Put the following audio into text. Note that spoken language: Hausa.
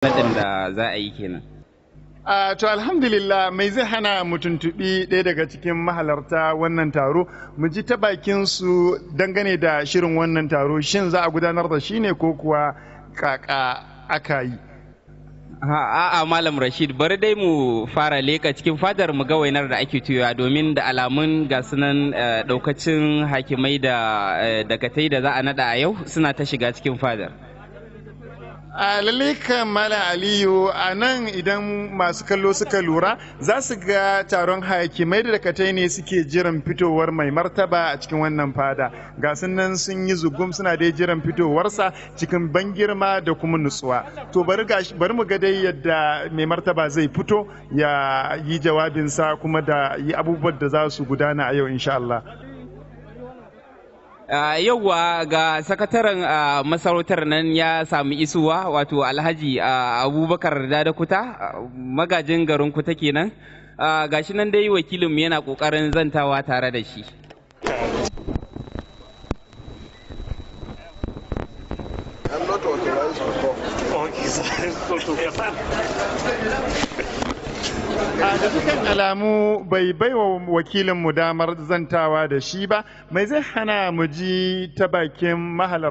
Naɗin da za a yi kenan. To alhamdulillah, mai zai hana mu tuntuɓi ɗaya daga cikin mahalarta wannan taro, mu ji ta bakin su dangane da shirin wannan taro? Shin za a gudanar da shi ne ko kuwa kaka aka yi? A'a, Malam Rashid, bari dai mu fara leka cikin fadar mu ga wainar da ake tuyowa, domin da alamun ga sunan daukacin hakimai da dagatai da za a nada a yau suna ta shiga cikin fadar. A lalle kan, Malam Aliyu, a nan idan masu kallo suka lura za su ga taron hakimai da dakatai ne suke jiran fitowar mai martaba a cikin wannan fada. Ga nan sun yi zugum suna dai jiran fitowarsa cikin ban girma da kuma nutsuwa. To bari mu ga dai yadda mai martaba zai fito ya yi jawabinsa kuma da yi abubuwan da za su gudana a yau, insha Allah. Yauwa, ga sakataren masarautar nan ya sami isuwa, wato Alhaji Abubakar Dadakuta, magajin garin Kuta kenan. Gashi nan dai wakilinmu yana kokarin zantawa tare da shi. I'm not authorized to talk. Okay, sir. A da dukkan alamu bai baiwa wakilinmu damar zantawa da shi ba. Mai zai hana mu ji ta bakin mahalar